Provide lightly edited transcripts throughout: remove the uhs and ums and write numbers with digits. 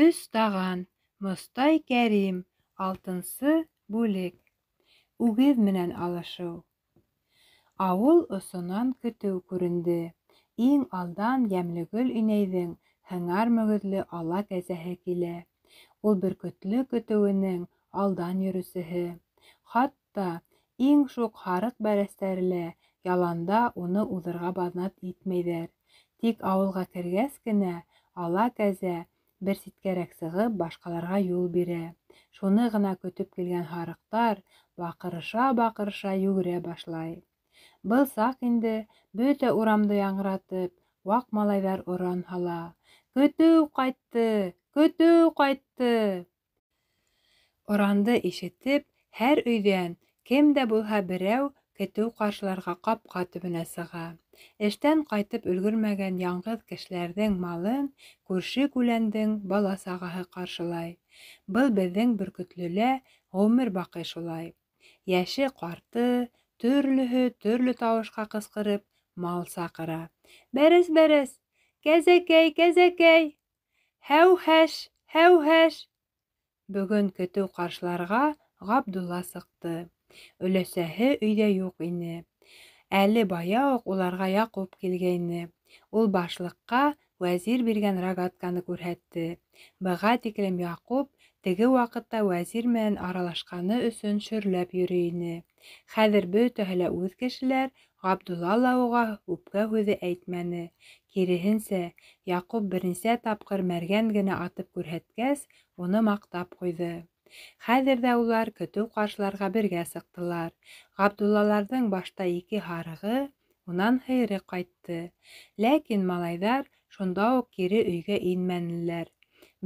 Өс таған, Мостай Кәрим, алтынсы бүлек. Үгеҙ менән алышыу. Ауыл осонан көтөү күренде. Иң алдан Йәмлегөл инәйҙең һыңар мөгөҙлө ала кәзәһе килә. Ул Бөркөтлө көтөүенең алдан йөрөүсеһе. Хатта иң шуҡ һарыҡ бәрәстәре лә яланда уны уҙырға баҙнат итмәйҙәр. Тик ауылға кергәс кенә ала кәзә бер ситкәрәк сығып, башҡаларға юл бирә. Шуны ғына көтөп килгән һарыҡтар баҡырыша-баҡырыша йүгерә башлай. Был саҡ инде бөтә урамды яңғыратып, ваҡ малайҙар оран һала: «Көтөү ҡайтты! Көтөү ҡайтты!» Оранды ишетеп, һәр өйҙән кем дә булһа берәү көтөү ҡаршыларға ҡапҡа төбөнә сыға. Эштән ҡайтып өлгөрмәгән яңғыҙ кешеләрҙең малын күрше-күләндең бала-сағаһы ҡаршылай. Был беҙҙең Бөркөтлөлә ғүмер баҡый шулай. Йәше-ҡарты, төрлөһө төрлө тауышҡа ҡысҡырып, мал саҡыра. Бәрәс, бәрәс! Кәзәкәй, кәзәкәй! Һәү-һәш, һәү-һәш! Бөгөн көтөү ҡаршыларға Ғабдулла сыҡты. Өләсәһе өйҙә юҡ ине. Әле бая уҡ уларға Яҡуп килгәйне. Ул башлыҡҡа Вәзир биргән рогатканы күрһәтте. Быға тиклем Яҡуп теге ваҡытта Вәзир менән аралашҡаны өсөн шөрләп йөрөй ине. Хәҙер бөтәһе лә үҙ кешеләр, Ғабдулла ла уға үпкә һүҙе әйтмәне. Киреһенсә, Яҡуп бер нисә тапҡыр мәргән генә атып күрһәткәс, уны маҡтап ҡуйҙы. Хәҙер ҙә улар көтөү ҡаршыларға бергә сыҡтылар. Ғабдуллаларҙың башта ике һарығы, унан һыйыры ҡайтты. Ләкин малайҙар шунда уҡ кире өйгә инмәнеләр.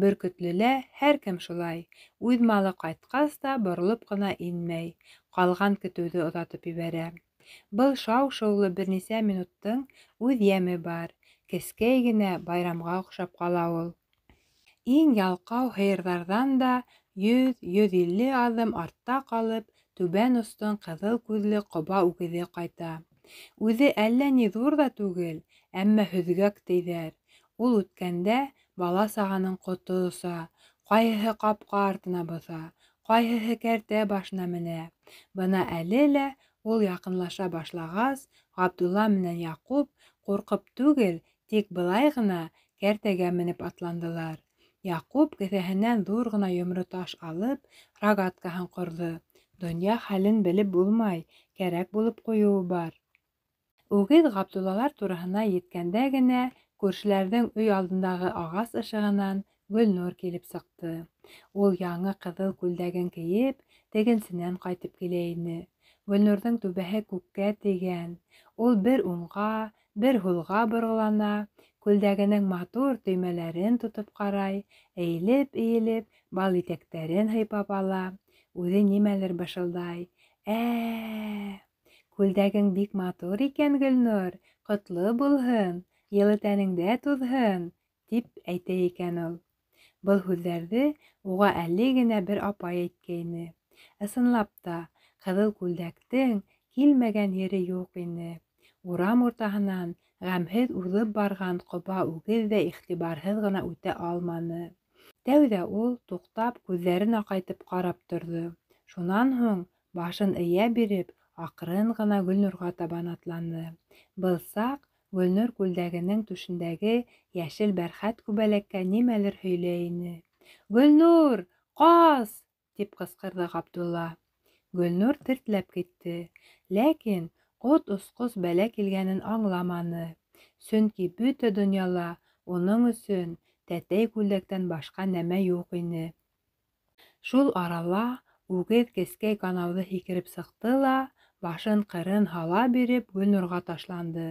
Бөркөтлөлә һәр кем шулай, үҙ малы ҡайтҡас та боролоп ҡына инмәй, ҡалған көтөүҙе оҙатып ебәрә. Был шау-шыулы бер нисә минуттың үҙ йәме бар, кескәй генә байрамға оҡшап ҡала ул. Иң ялҡау һыйырҙарҙан да 100, 150 аҙым артта ҡалып, түбән остоң ҡыҙыл күҙле ҡоба үгеҙе ҡайта. Үҙе әллә ни ҙур ҙа түгел, әммә һөҙгәк тиҙәр. Ул үткәндә бала-сағаның ҡото оса, ҡайһыһы ҡапҡа артына боҫа, ҡайһыһы кәртә башына менә. Бына әле лә ул яҡынлаша башлағас, Ғабдулла менән Яҡуп ҡурҡып түгел, тик былай ғына кәртәгә менеп атландылар. Яҡуп кеҫәһенән ҙур ғына йомро таш алып, рогаткаһын ҡорҙо. Донъя хәлен белеп булмай, кәрәк булып ҡуйыуы бар. Үгеҙ Ғабдуллалар тураһына еткәндә генә күршеләрҙең өй алдындағы ағас ышығынан Гөлнур килеп сыҡты. Ул яңы ҡыҙыл күлдәген кейеп, тегенсенән ҡайтып килә ине. Гөлнурҙың түбәһе күккә тейгән. Ул бер уңға, бер һулға борғолана, күлдәгенең матур төймәләрен тотоп ҡарай, эйелеп-эйелеп балитәктәрен һыйпап ала, үҙе нимәлер бышылдай. Ә-ә, күлдәгең бик матур икән, Гөлнур, ҡотло булһын, йылы тәнеңдә туҙһын, тип әйтә икән ул. Был һүҙҙәрҙе уға әле генә бер апай әйткәйне. Ысынлап та, ҡыҙыл күлдәктең килмәгән ере юҡ ине. Урам уртаһынан ғәмһеҙ уҙып барған ҡоба үгеҙ ҙә иғтибарһыҙ ғына үтә алманы. Тәүҙә ул, туҡтап, күҙҙәрен аҡайтып ҡарап торҙо. Шунан һуң, башын эйә биреп, аҡрын ғына Гөлнурға табан атланы. Был саҡ Гөлнур күлдәгенең түшендәге йәшел бәрхәт күбәләккә нимәлер һөйләй ине. Гөлнур, ҡас! тип ҡысҡырҙы Ғабдулла. Гөлнур тертләп китте, ләкин ҡот осҡос бәлә килгәнен аңламаны. Сөнки бөтә донъяла уның өсөн тәтәй күлдәктән башҡа нәмә юҡ ине. Шул арала үгеҙ кескәй канауҙы һикереп сыҡты ла, башын ҡырын һала биреп, Гөлнурға ташланды.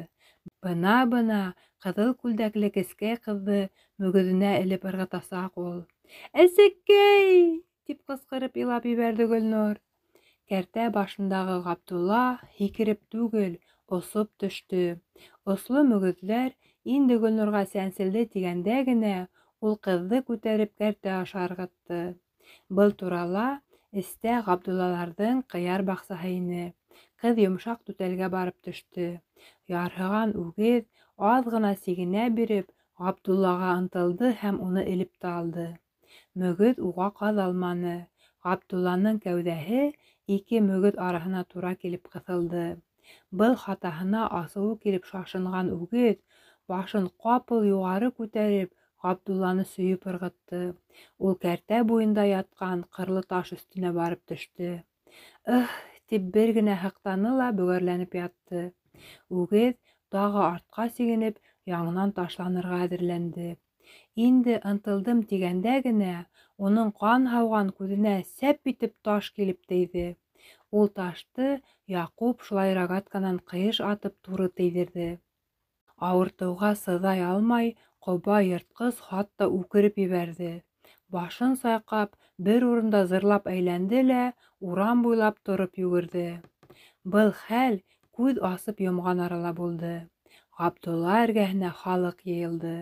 Бына-бына ҡыҙыл күлдәкле кескәй ҡыҙҙы мөгөҙөнә элеп ырғытасаҡ ул. Әсәкәй! тип ҡысҡырып илап ебәрҙе Гөлнур. Кәртә башындағы Ғабдулла һикереп түгел, осоп төштө. Осло мөгөҙҙәр инде Гөлнурға сәнселде тигәндә генә ул ҡыҙҙы күтәреп кәртә аша ырғытты. Был турала эстә Ғабдуллаларҙың ҡыяр баҡсаһы ине. Ҡыҙ йомшаҡ түтәлгә барып төштө. Ярһыған үгеҙ аҙ ғына сигенә биреп, Ғабдуллаға ынтылды һәм уны элеп тә алды. Мөгөҙ уға ҡаҙалманы. Ғабдулланың кәүҙәһе ике мөгөҙ араһына тура килеп ҡыҫылды. Был хатаһына асыуы килеп шашынған үгеҙ, башын ҡапыл юғары күтәреп, Ғабдулланы сөйөп ырғытты. Ул кәртә буйында ятҡан ҡырлы таш өҫтөнә барып төштө. «Ыһ!» тип бер генә һыҡтаны ла бөгәрләнеп ятты. Үгеҙ тағы артҡа сигенеп, яңынан ташланырға әҙерләнде. Инде ынтылдым тигәндә генә, уның ҡан һауған күҙенә сәп итеп таш килеп тейҙе. Ул ташты Яҡуп шулай рогатканан ҡыйыш атып туры тейҙерҙе. Ауыртыуға сыҙай алмай, ҡоба йыртҡыс хатта үкереп ебәрҙе. Башын сайҡап, бер урында зырлап әйләнде лә урам буйлап тороп йүгерҙе. Был хәл күҙ асып йомған арала булды. Ғабдулла эргәһенә халыҡ йыйылды.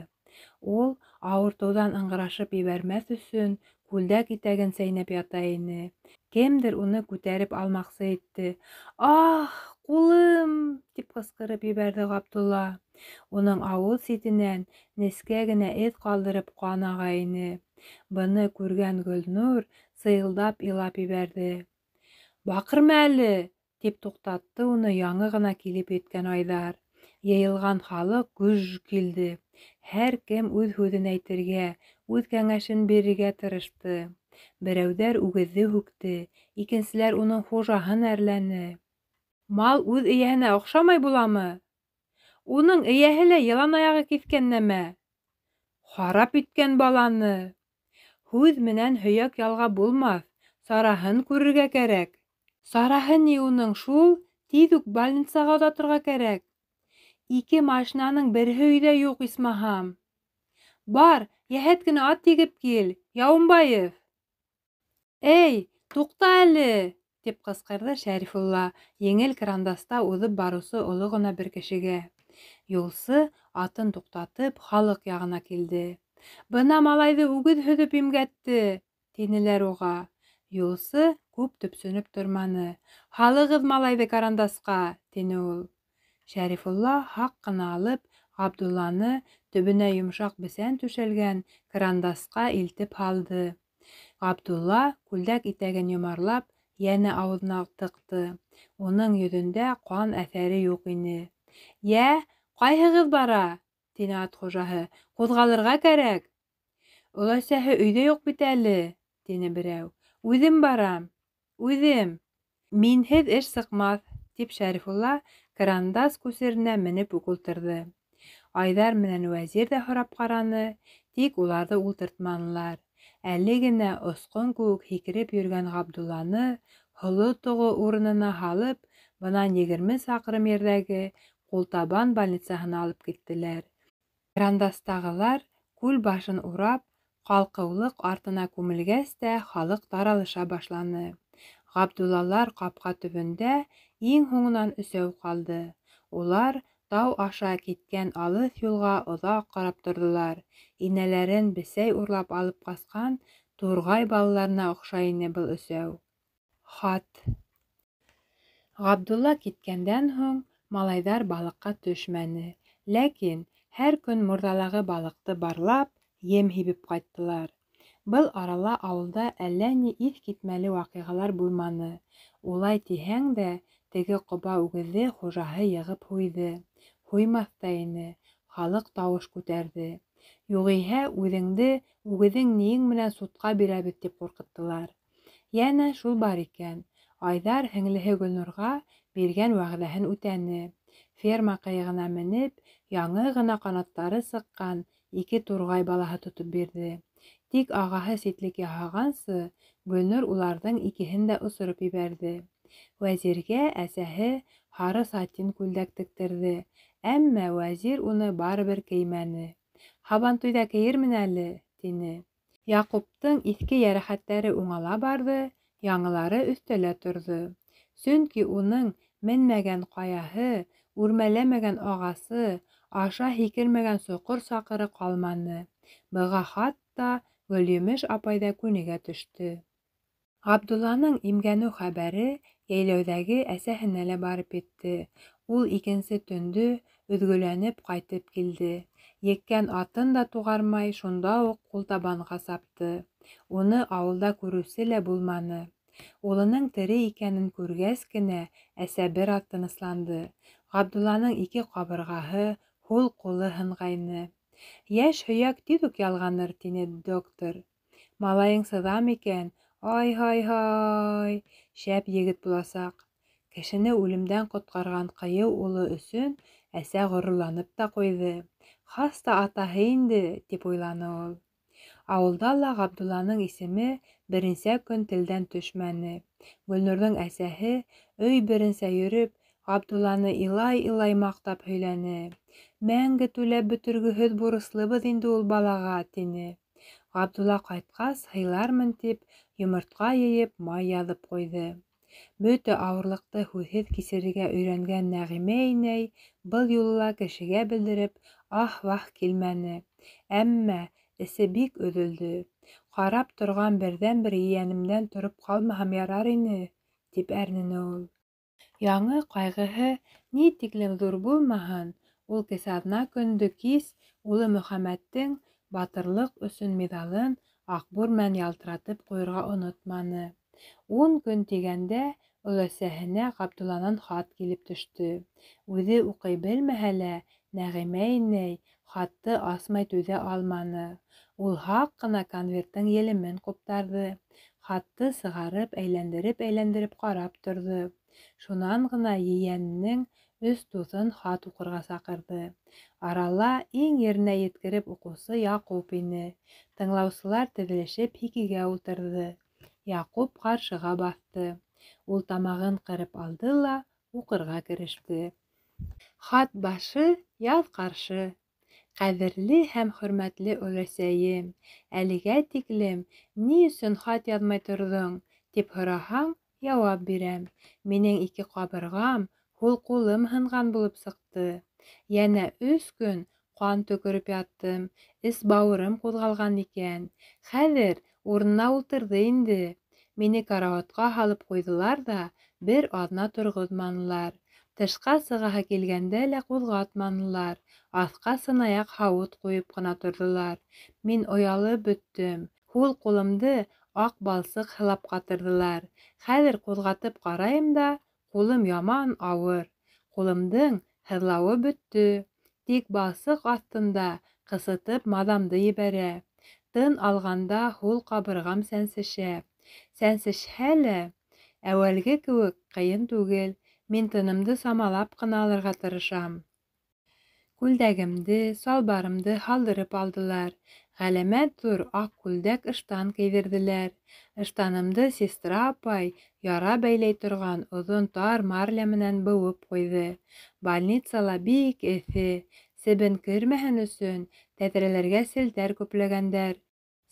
Ул ауыртыуҙан ыңғырашып ебәрмәҫ өсөн күлдәк итәген сәйнәп ята ине. Кемдер уны күтәреп алмаҡсы итте. «Ах, ҡулым!» тип ҡысҡырып ебәрҙе Ғабдулла. Уның ауыҙ ситенән нескә генә эҙ ҡалдырып ҡан аға ине. Быны күргән Гөлнур сыйылдап илап ебәрҙе. «Баҡырма әле!» тип туҡтатты уны яңы ғына килеп еткән Айҙар. Йыйылған халыҡ гөж килде. Һәр кем үҙ һүҙен әйтергә, үҙ кәңәшен бирергә тырышты. Берәүҙәр үгеҙҙе һүкте, икенселәр уның хужаһын әрләне. «Мал үҙ эйәһенә оҡшамай буламы? Уның эйәһе лә йылан аяғы киҫкән нәмә! Харап иткән баланы! Һүҙ менән һөйәк ялғап булмаҫ, сараһын күрергә кәрәк. Сараһы ни уның шул, тиҙ үк больницаға оҙатырға кәрәк. Ике машинаның береһе өйҙә юҡ, исмаһам. Бар, йәһәт кенә ат егеп кил, Яуымбаев!» «Эй, туҡта әле!» тип ҡысҡырҙы Шәрифулла еңел крандаста уҙып барыусы оло ғына бер кешегә. Юлсы атын туҡтатып, халыҡ яғына килде. «Бына малайҙы үгеҙ һөҙөп имгәтте!» тинеләр уға. Юлсы күп төпсөнөп торманы. «Һалығыҙ малайҙы карандасҡа!» тине ул. Шәрифулла һаҡ ҡына алып, Ғабдулланы төбөнә йомшаҡ бесән түшәлгән кырандасҡа илтеп һалды. Ғабдулла күлдәк итәген йомарлап, йәнә ауыҙына тыҡты. Уның йөҙөндә ҡан әҫәре юҡ ине. «Йә, ҡайһығыҙ бара?» тине ат хужаһы. «Ҡуҙғалырға кәрәк!» «Оләсәһе өйҙә юҡ бит әле», тине берәү. «Үҙем барам, үҙем!» «Минһеҙ эш сыҡмаҫ», тип Шәрифулла кырандас күсеренә менеп үк ултырҙы. Айҙар менән Вәзир ҙә һорап ҡараны, тик уларҙы ултыртманылар. Әле генә осҡон кеүек һикереп йөрөгән Ғабдулланы һоло тоғо урынына һалып, бынан 20 саҡрым ерҙәге Ҡултабан больницаһына алып киттеләр. Кырандастағылар күл башын урап, ҡалҡыулыҡ артына күмелгәс тә халыҡ таралыша башланы. Ғабдуллалар ҡапҡа төбөндә иң һуңынан өсәү ҡалды. Улар тау аша киткән алыҫ юлға оҙаҡ ҡарап торҙолар. Инәләрен бесәй урлап алып ҡасҡан турғай балаларына оҡшай ине был өсәү. Хат. Ғабдулла киткәндән һуң малайҙар балыҡҡа төшмәне. Ләкин һәр көн мурҙалағы балыҡты барлап, ем һибеп ҡайттылар. Был арала ауылда әллә ни иҫ китмәле ваҡиғалар булманы. Улай тиһәң дә, теге ҡоба үгеҙҙе хужаһы йығып һуйҙы. Һуймаҫ та ине, халыҡ тауыш күтәрҙе. Юғиһә үҙеңде үгеҙең ниең менән судҡа бирәбеҙ тип ҡурҡыттылар. Йәнә шул бар икән, Айҙар һеңлеһе Гөлнурға биргән вәғәҙәһен үтәне. Ферма ҡыйығына менеп, яңы ғына ҡанаттары сыҡҡан ике турғай балаһы тотоп бирҙе. Тик ағаһы ситлек яһағансы, Гөлнур уларҙың икеһен дә осороп ебәрҙе. Вәзиргә әсәһе һары сатин күлдәк тектерҙе, әммә Вәзир уны барыбер кеймәне. «Һабантуйҙа кейермен әле», тине. Яҡуптың иҫке йәрәхәттәре уңала барҙы, яңылары өҫтәлә торҙо. Сөнки уның менмәгән ҡаяһы, үрмәләмәгән ағасы, аша һикермәгән соҡор-саҡыры ҡалманы. Быға хатта Гөлйемеш апай ҙа күнегә төштө. Ғабдулланың имгәнеү хәбәре йәйләүҙәге әсәһенә лә барып етте. Ул икенсе төндө өҙгөләнеп ҡайтып килде. Еккән атын да туғармай, шунда уҡ ҡултабанға сапты. Уны ауылда күреүсе лә булманы. Улының тере икәнен күргәс кенә, әсә бер аҙ тынысланды. Ғабдулланың ике ҡабырғаһы, һул ҡулы һынғайны. Йәш һөйәк тиҙ үк ялғаныр, тине доктор. Малайың сыҙам икән, ай-һай-һай, шәп егет буласаҡ. Кешене үлемдән ҡотҡарған ҡыйыу улы өсөн әсә ғорурланып та ҡуйҙы. Хас та атаһы инде, тип уйланы ул. Ауылда ла Ғабдулланың исеме беренсә көн телдән төшмәне. Гөлнурҙың әсәһе өй беренсә йөрөп, Ғабдулланы илай-илай маҡтап һөйләне. Мәңге түләп бөтөргөһөҙ бурыслыбыҙ инде ул балаға, тине. Ғабдулла ҡайтҡас, һыйлармын тип, йомортҡа йыйып, май яҙып ҡуйҙы. Бөтә ауырлыҡты һүҙһеҙ кисерергә өйрәнгән Нәғимә инәй был юлы ла кешегә белдереп аһ-ваһ килмәне. Әммә эсе бик өҙөлдө. Ҡарап торған берҙән-бер ейәнемдән тороп ҡалмаһам ярар ине, тип әрнене ул. Яңы ҡайғыһы ни тиклем ҙур булмаһын, ул кесә аҙна көндө кис улы Мөхәммәттең батырлыҡ өсөн миҙалын аҡбур менән ялтыратып ҡуйырға онотманы. Ун көн тигәндә өләсәһенә Ғабдулланан хат килеп төштө. Үҙе уҡый белмәһә лә, Нәғимә инәй хатты асмай түҙә алманы. Ул һаҡ ҡына конверттың елемен ҡуптарҙы. Хатты сығарып, әйләндереп-әйләндереп ҡарап торҙо. Шунан ғына ейәненең өс дуҫын хат уҡырға саҡырҙы. Арала иң еренә еткереп уҡыусы Яҡуп ине. Тыңлаусылар теҙелешеп һикегә ултырҙы. Яҡуп ҡаршыға баҫты. Ул тамағын ҡырып алды ла уҡырға кереште. Хат башы, яҙ ҡаршы. Ҡәҙерле һәм хөрмәтле өләсәйем, әлегә тиклем ни өсөн хат яҙмай торҙоң, тип һораһаң, яуап бирәм. Минең ике ҡабырғам, һул ҡулым һынған булып сыҡты. Йәнә өс көн ҡан төкөрөп яттым, эс-бауырым ҡуҙғалған икән. Хәҙер урынына ултырҙы инде. Мине карауатҡа һалып ҡуйҙылар ҙа бер аҙна торғоҙманылар. Тышҡа сығаһы килгәндә лә ҡуҙғатманылар, аҫҡа сынаяҡ һауыт ҡуйып ҡына торҙолар. Мин оялып бөттөм. Һул ҡулымды аҡ балсыҡ һылап ҡатырҙылар. Хәҙер ҡуҙғатып ҡарайым да, ҡулым яман ауыр. Ҡулымдың һыҙлауы бөттө. Тик балсыҡ аҫтында ҡысытып маҙамды ебәрә. Тын алғанда һул ҡабырғам сәнсешә. Сәнсешһә лә, әүәлге кеүек ҡыйын түгел. Мин тынымды самалап ҡына алырға тырышам. Күлдәгемде, салбарымды һалдырып алдылар. Ғәләмәт ҙур аҡ күлдәк-ыштан кейҙерҙеләр. Ыштанымды сестра апай яра бәйләй торған оҙон тар марля менән быуып ҡуйҙы. Больницала бик эҫе. Себен кермәһен өсөн тәҙрәләргә селтәр күпләгәндәр.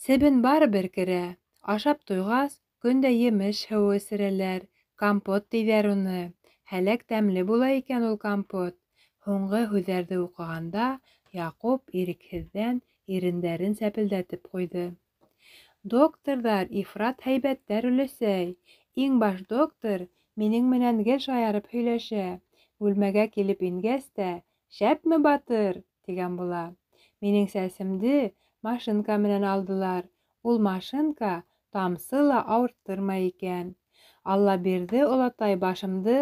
Себен барыбер керә. Ашап туйғас, көн дә емеш һыуы эсерәләр. Компот тиҙәр уны. Һәләк тәмле була икән ул компот. Һуңғы һүҙҙәрҙе уҡығанда Яҡуп ирекһеҙҙән ирендәрен сәпелдәтеп ҡуйҙы. Докторҙар ифрат һәйбәттәр, өләсәй. Иң баш доктор минең менән гел шаярып һөйләшә. Бүлмәгә килеп ингәс тә, «Шәпме, батыр?» тигән була. Минең сәсемде машинка менән алдылар. Ул машинка тамсы ла ауырттырмай икән. Аллабирҙе олатай башымды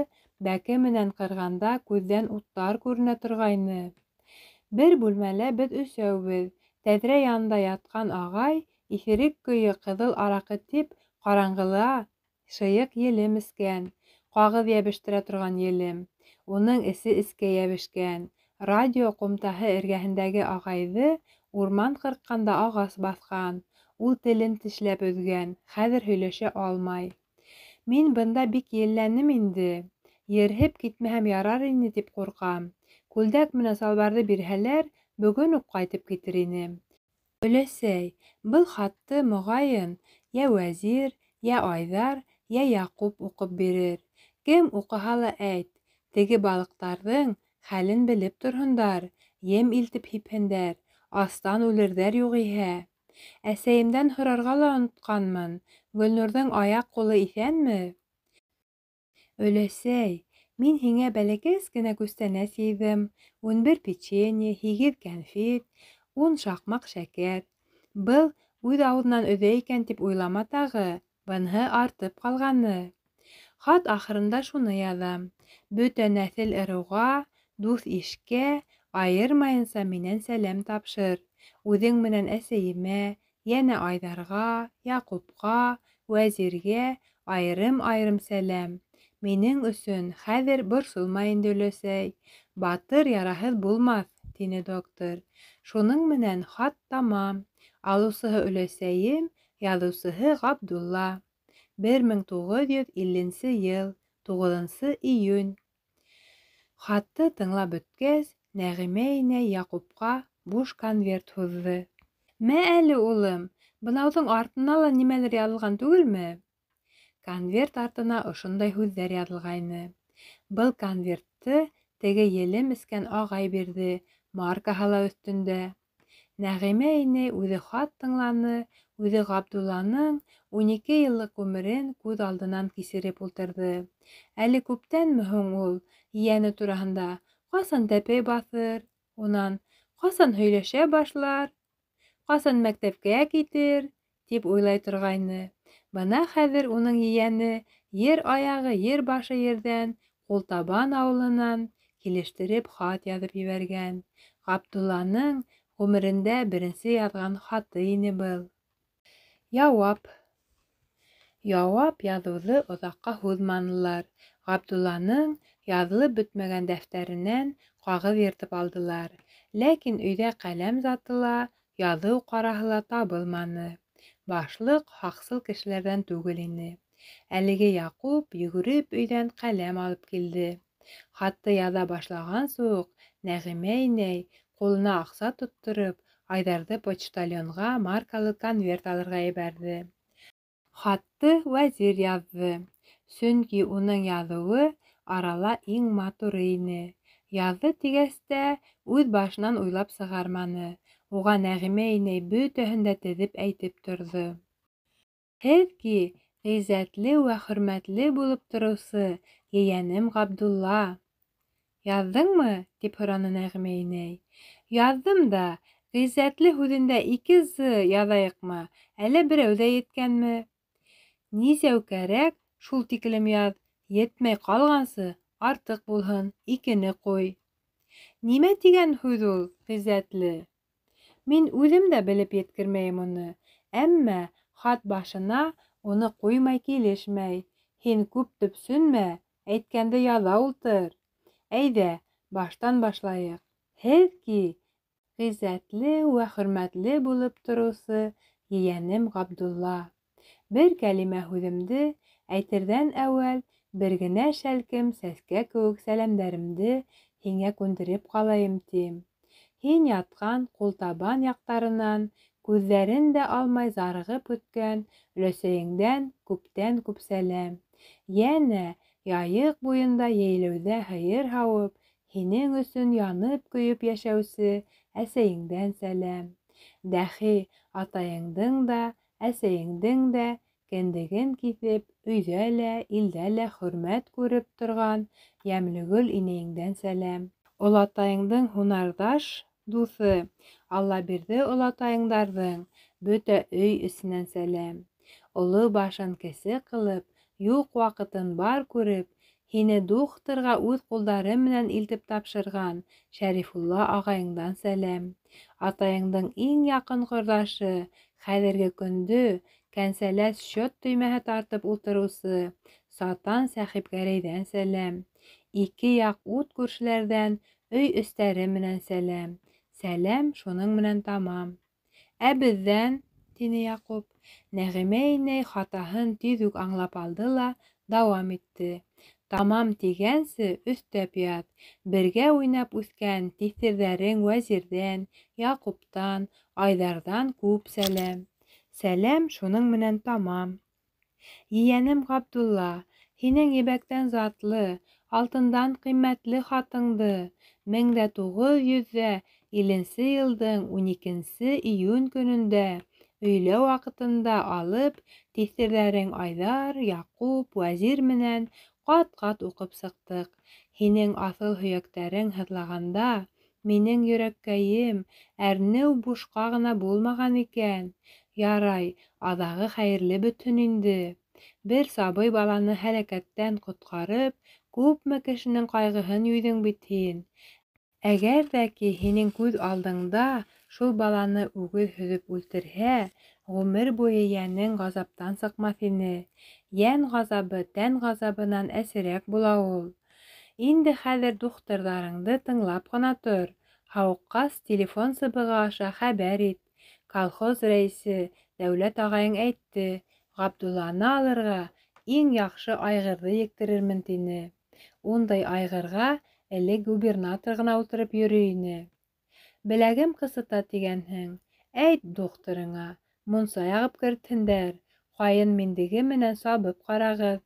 бәке менән ҡырғанда күҙҙән уттар күренә торғайны. Бер бүлмәлә беҙ өсәүбеҙ. Тәҙрә янында ятҡан ағай иҫерек көйө ҡыҙыл араҡы тип ҡараңғыла шыйыҡ елем эскән. Ҡағыҙ йәбештерә торған елем. Уның эсе эскә йәбешкән. Радио ҡумтаһы эргәһендәге ағайҙы урман ҡырҡҡанда ағас баҫҡан. Ул телен тешләп өҙгән, хәҙер һөйләшә алмай. Мин бында бик елләнем инде. Ерһеп китмәһәм ярар ине тип ҡурҡам. Күлдәк менән салбарҙы бирһәләр, бөгөн үк ҡайтып китер инем. Өләсәй, был хатты, моғайын, йә Вәзир, йә Айҙар, йә Яҡуп уҡып бирер. Кем уҡыһа ла әйт, теге балыҡтарҙың хәлен белеп торһондар, ем илтеп һипһендәр, астан үлерҙәр юғиһә. Әсәйемдән һорарға ла онотҡанмын, Гөлнурҙың аяҡ-ҡулы иҫәнме? Өләсәй, Мин һиңә бәләкәс кенә күстәнәс йыйҙым: 11 печенье, 8 кәнфит, 10 шаҡмаҡ шәкәр. Был үҙ ауыҙынан өҙә икән тип уйлама тағы, быныһы артып ҡалғаны. Хат ахырында шуны яҙам: бөтә нәҫел-ырыуға, дуҫ-ишкә айырмайынса минән сәләм тапшыр. Үҙең менән әсәйемә, йәнә Айҙарға, Яҡупҡа, Вәзиргә айырым-айырым сәләм. Минең өсөн хәҙер борсолма инде, өләсәй. Батыр яраһыҙ булмаҫ, тине доктор. Шуның менән хат тамам. Алыусыһы өләсәйем, яҙыусыһы Ғабдулла. 1950 йыл, 9 июнь. Хатты тыңлап бөткәс, Нәғимә инәй Яҡупҡа буш конверт һуҙҙы. Мә әле, улым, бынауҙың артына ла нимәлер яҙылған түгелме? Конверт артына ошондай һүҙҙәр яҙылғайны. Был конвертты теге елем эскән ағай бирҙе, маркаһы ла өҫтөндә. Нәғимә инәй үҙе хат тыңланы, үҙе Ғабдулланың 12 йыллыҡ ғүмерен күҙ алдынан кисереп ултырҙы. Әле күптәнме һуң ул ейәне тураһында ҡасан тәпәй баҫыр, унан ҡасан һөйләшә башлар, ҡасан мәктәпкә китер, тип уйлай торғайны. Бына хәҙер уның ейәне ер аяғы ер башы ерҙән, Ҡултабан ауылынан килештереп хат яҙып ебәргән. Ғабдулланың ғүмерендә беренсе яҙған хаты ине был. Яуап. Яуап яҙыуҙы оҙаҡҡа һуҙманылар. Ғабдулланың яҙылып бөтмәгән дәфтәренән ҡағыҙ йыртып алдылар. Ләкин өйҙә ҡәләм заты ла, яҙыу ҡараһы ла табылманы. Башлыҡ һаҡсыл кешеләрҙән түгел ине. Әлеге Яҡуп йүгереп өйҙән ҡәләм алып килде. Хатты яҙа башлағансы уҡ Нәғимә инәй ҡулына аҡса тоттороп, Айҙарҙы почтальонға маркалы конверт алырға ебәрҙе. Хатты Вәзир яҙҙы, сөнки уның яҙыуы арала иң матуры ине. Яҙҙы тигәс тә үҙ башынан уйлап сығарманы. Уға Нәғимә инәй бөтәһен дә теҙеп әйтеп торҙо. Һеҙ ки, ғиззәтле вә хөрмәтле булып тороусы ейәнем Ғабдулла. Яҙҙыңмы? Тип һораны Нәғимә инәй. Яҙҙым да, ғиззәтле һүҙендә 2 з яҙайыҡмы, әллә берәү ҙә еткәнме? Нисәү кәрәк, шул тиклем яҙ, етмәй ҡалғансы артыҡ булһын, 2-не ҡуй. Нимә тигән һүҙ ул, ғиззәтле? Мин үҙем дә белеп еткермәйем уны, әммә хат башына уны ҡуймай килешмәй. Һин күп төпсөнмә, әйткәнде яҙа ултыр. Әйҙә, баштан башлайыҡ. Һеҙ ки, ғиззәтле вә хөрмәтле булып тороусы ейәнем Ғабдулла. Бер кәлимә һүҙемде әйтерҙән әүәл бер генә шәлкем сәскә кеүек сәләмдәремде һиңә күндереп ҡалайым тим. Һин ятҡан Ҡултабан яҡтарынан күҙҙәрен дә алмай зарығып көткән өләсәйеңдән күптән күп сәләм. Йәнә Яйыҡ буйында йәйләүҙә һыйыр һауып, һинең өсөн янып көйөп йәшәүсе әсәйеңдән сәләм. Дәхи атайыңдың да, әсәйеңдең дә кендеген киҫеп, өйҙә лә, илдә лә хөрмәт күреп торған Йәмлегөл инәйеңдән сәләм. Олатайыңдың һунарҙаш дуҫы Аллабирҙе олатайыңдарҙың бөтә өй эсенән сәләм. Оло башын кесе ҡылып, юҡ ваҡытын бар күреп, һине духтырға үҙ ҡулдары менән илтеп тапшырған Шәрифулла ағайыңдан сәләм. Атайыңдың иң яҡын ҡорҙашы, хәҙерге көндө кәнсәлә счет төймәһе тартып ултырыусы Сатан Сәхипгәрәйҙән сәләм. 2 яҡ ут күршеләрҙән өй өҫтәре менән сәләм. Сәләм шуның менән тамам. Ә беҙҙән, тине Яҡуп. Нәғимә инәй хатаһын тиҙ үк аңлап алды ла дауам итте. Тамам тигәнсе өҫтәп ят. Бергә уйнап үҫкән тиҫтерҙәрең Вәзирҙән, Яҡуптан, Айҙарҙан күп сәләм. Сәләм шуның менән тамам. Ейәнем Ғабдулла, һинең ебәктән затлы, алтындан ҡиммәтле хатыңды 1950 йылдың 12 июнь көнөндә өйлә ваҡытында алып, тиҫтерҙәрең Айҙар, Яҡуп, Вәзир менән Ҡат-ҡат уҡып сыҡтыҡ. Һинең аҫыл һөйәктәрең һыҙлағанда, минең йөрәккәйем, әрнеү бушҡа ғына булмаған икән. Ярай, аҙағы хәйерле бөтһөн инде. Бер сабый баланы һәләкәттән ҡотҡарып, күпме кешенең ҡайғыһын юйҙың бит һин. Әгәр ҙә ки һинең күҙ алдыңда шул баланы үгеҙ һөҙөп үлтерһә, ғүмер буйы йәнең ғазаптан сыҡмаҫ ине. Йән ғазабы тән ғазабынан әсерәк була ул. Инде хәҙер духтырҙарыңды тыңлап ҡына тор. Һауыҡҡас, телефон сыбығы аша хәбәр ит. Колхоз рәйесе Дәүләт ағайың әйтте, Ғабдулланы алырға иң яҡшы айғырҙы ектерермен, тине. Ундай айғырға элек губернатор ғына ултырып йөрөй ине. Беләгем ҡысыта тигәнһең. Әйт духтырыңа, мунса яғып кертһендәр, ҡайын миндеге менән сабып ҡарағыҙ.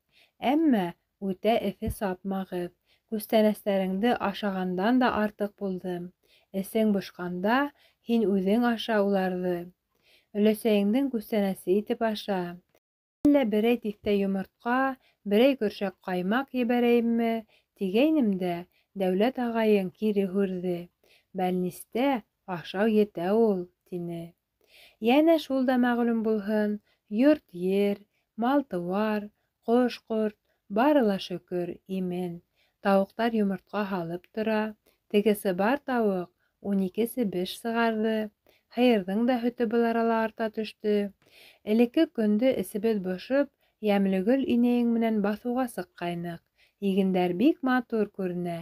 Әммә үтә эҫе сапмағыҙ. Күстәнәстәреңде ашағандан да артыҡ булдым. Эсең бошҡанда һин үҙең аша уларҙы. Өләсәйеңдең күстәнәсе итеп аша. Әллә берәй тиҫтә йомортҡа, берәй көршәк ҡаймаҡ ебәрәйемме, тигәйнем дә, Дәүләт ағайың кире һүрҙе. Бәлнистә ашау етә ул, тине. Йәнә шул да мәғлүм булһын, йорт-ер, мал-тыуар, ҡош-ҡорт, бары ла шөкөр, имен. Тауыҡтар йомортҡа һалып тора. Теге сыбар тауыҡ 12 себеш сығарҙы. Һыйырҙың да һөтө был арала арта төштө. Элекке көндө эсебеҙ бошоп, Йәмлегөл инәйең менән баҫыуға сыҡҡайныҡ. Игендәр бик матур күренә.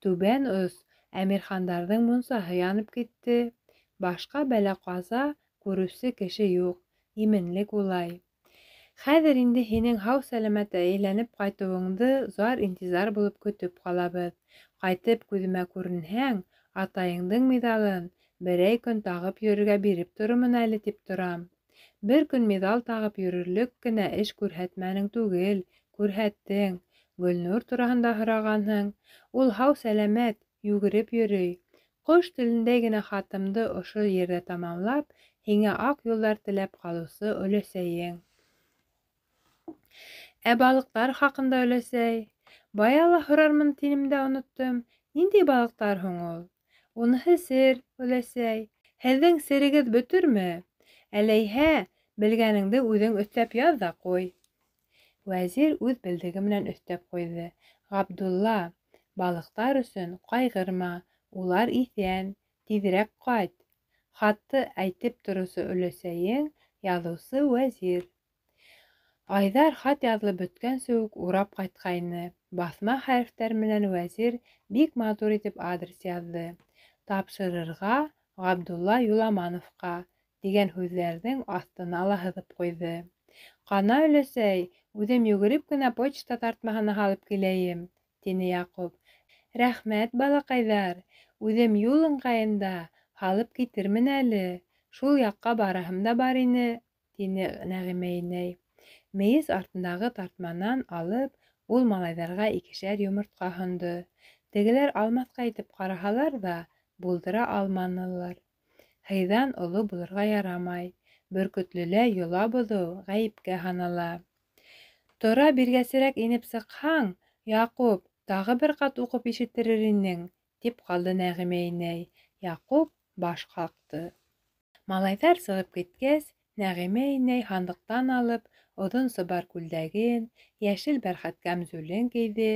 Түбән ос Әмирхандарҙың мунсаһы янып китте. Башҡа бәлә-ҡаза күреүсе кеше юҡ, именлек улай. Хәҙер инде һинең һау-сәләмәт әйләнеп ҡайтыуыңды зар-интизар булып көтөп ҡалабыҙ. Ҡайтып күҙемә күренһәң, атайыңдың миҙалын берәй көн тағып йөрөргә биреп торормон әле тип торам. Бер көн миҙал тағып йөрөрлөк кенә эш күрһәтмәнең түгел, күрһәттең. Гөлнур тураһында һорағанһың. Ул һау-сәләмәт, йүгереп йөрөй. Ҡош телендәй генә хатымды ошо ерҙә тамамлап, һиңә аҡ юлдар теләп ҡалыусы өләсәйең. Ә балыҡтар хаҡында өләсәй? Бая ла һорармын тинем дә оноттом. Ниндәй балыҡтар һуң ул? Уныһы сер, өләсәй. Һеҙҙең серегеҙ бөтөрмө? Әләйһә, белгәнеңде үҙең өҫтәп яҙ ҙа ҡуй. Вәзир үҙ белдеге менән өҫтәп ҡуйҙы. Ғабдулла, балыҡтар өсөн ҡайғырма, улар иҫән, тиҙерәк ҡайт. Хатты әйтеп тороусы өләсәйең, яҙыусы Вәзир. Айҙар хат яҙылып бөткәнсе үк урап ҡайтҡайны. Баҫма хәрефтәр менән Вәзир бик матур итеп адрес яҙҙы. Тапшырырға Ғабдулла Юламановҡа тигән һүҙҙәрҙең аҫтына ла һыҙып ҡуйҙы. Ҡана, өләсәй, үҙем йүгереп кенә почта тартмаһына һалып киләйем, тине Яҡуп. Рәхмәт, балаҡайҙар, үҙем юл ыңғайында һалып китермен әле. Шул яҡҡа бараһым да бар ине, тине Нәғимә инәй. Мейес артындағы тартманан алып, ул малайҙарға икешәр йомортҡа һондо. Тегеләр алмаҫҡа итеп ҡараһалар ҙа, булдыра алманылар. Һыйҙан оло булырға ярамай. Бөркөтлөлә йола боҙоу ғәйепкә һанала. Тора биргәсерәк инеп сыҡһаң, Яҡуп, тағы бер ҡат уҡып ишеттерер инең, тип ҡалды Нәғимә инәй. Яҡуп баш ҡаҡты. Малайҙар сығып киткәс, Нәғимә инәй һандыҡтан алып, оҙон сыбар күлдәген, йәшел бәрхәт кәмзүлен кейҙе,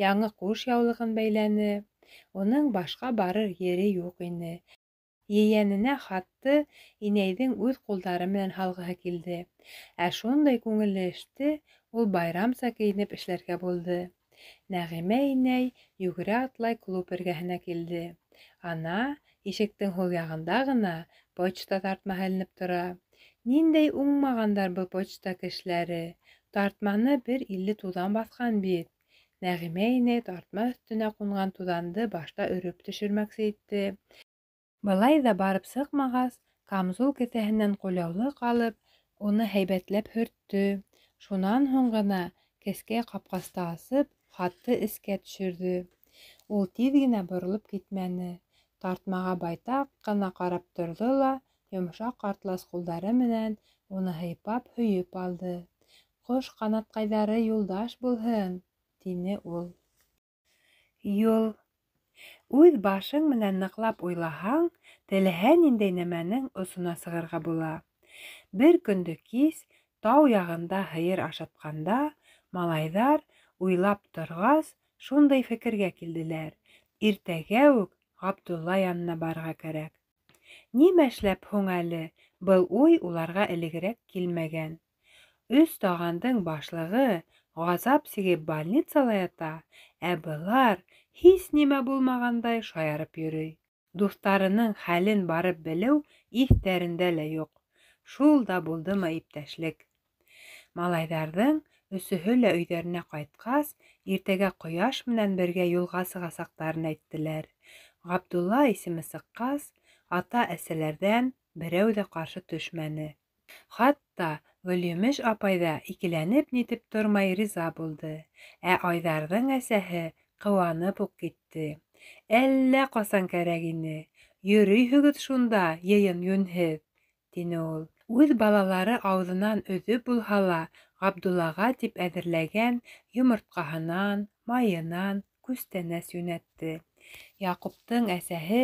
яңы ҡуш яулығын бәйләне. Уның башҡа барыр ере юҡ ине. Ейәненә хатты инәйҙең үҙ ҡулдары менән һалғыһы килде. Ә шундай күңелле эште ул байрамса кейенеп эшләргә булды. Нәғимә инәй йүгерә атлай клуб эргәһенә килде. Ана, ишектең һул яғында ғына почта тартмаһы эленеп тора. Ниндәй уңмағандар был почта кешеләре! Тартманы бер илле туҙан баҫҡан бит. Нәғимә инәй тартма өҫтөнә ҡунған туҙанды башта өрөп төшөрмәксе итте. Былай ҙа барып сыҡмағас, камзул кеҫәһенән ҡулъяулыҡ алып, уны һәйбәтләп һөрттө. Шунан һуң ғына кескәй ҡапҡасты асып, хатты эскә төшөрҙө. Ул тиҙ генә боролоп китмәне. Тартмаға байтаҡ ҡына ҡарап торҙо ла, йомшаҡ атлас ҡулдары менән уны һыйпап һөйөп алды. Ҡош ҡанатҡайҙары юлдаш булһын, тине ул. Юл. Үҙ башың менән ныҡлап уйлаһаң, теләһә ниндәй нәмәнең осона сығырға була. Бер көндө кис тау яғында һыйыр ашатҡанда, малайҙар, уйлап торғас, шундай фекергә килделәр: иртәгә үк Ғабдулла янына барырға кәрәк. Нимә эшләп һуң әле был уй уларға элегерәк килмәгән? Өс тағандың башлығы ғазап сигеп больницала ята, ә былар һис нимә булмағандай шаярып йөрөй. Дуҫтарының хәлен барып белеү иҫтәрендә лә юҡ. Шул да булдымы иптәшлек? Малайҙарҙың өсөһө лә өйҙәренә ҡайтҡас, иртәгә ҡояш менән бергә юлға сығасаҡтарын әйттеләр. Ғабдулла исеме сыҡҡас, ата-әсәләрҙән берәү ҙә ҡаршы төшмәне. Хатта Гөлйемеш апай ҙа икеләнеп нитеп тормай риза булды. Ә Айҙарҙың әсәһе ҡыуанып уҡ китте. Әллә ҡасан кәрәк ине, йөрөйһөгөҙ шунда, йыйын йүнһеҙ, тине ул. Үҙ балалары ауыҙынан өҙөп булһа ла, Ғабдуллаға тип әҙерләгән йомортҡаһынан, майынан күстәнәс йүнәтте. Яҡуптың әсәһе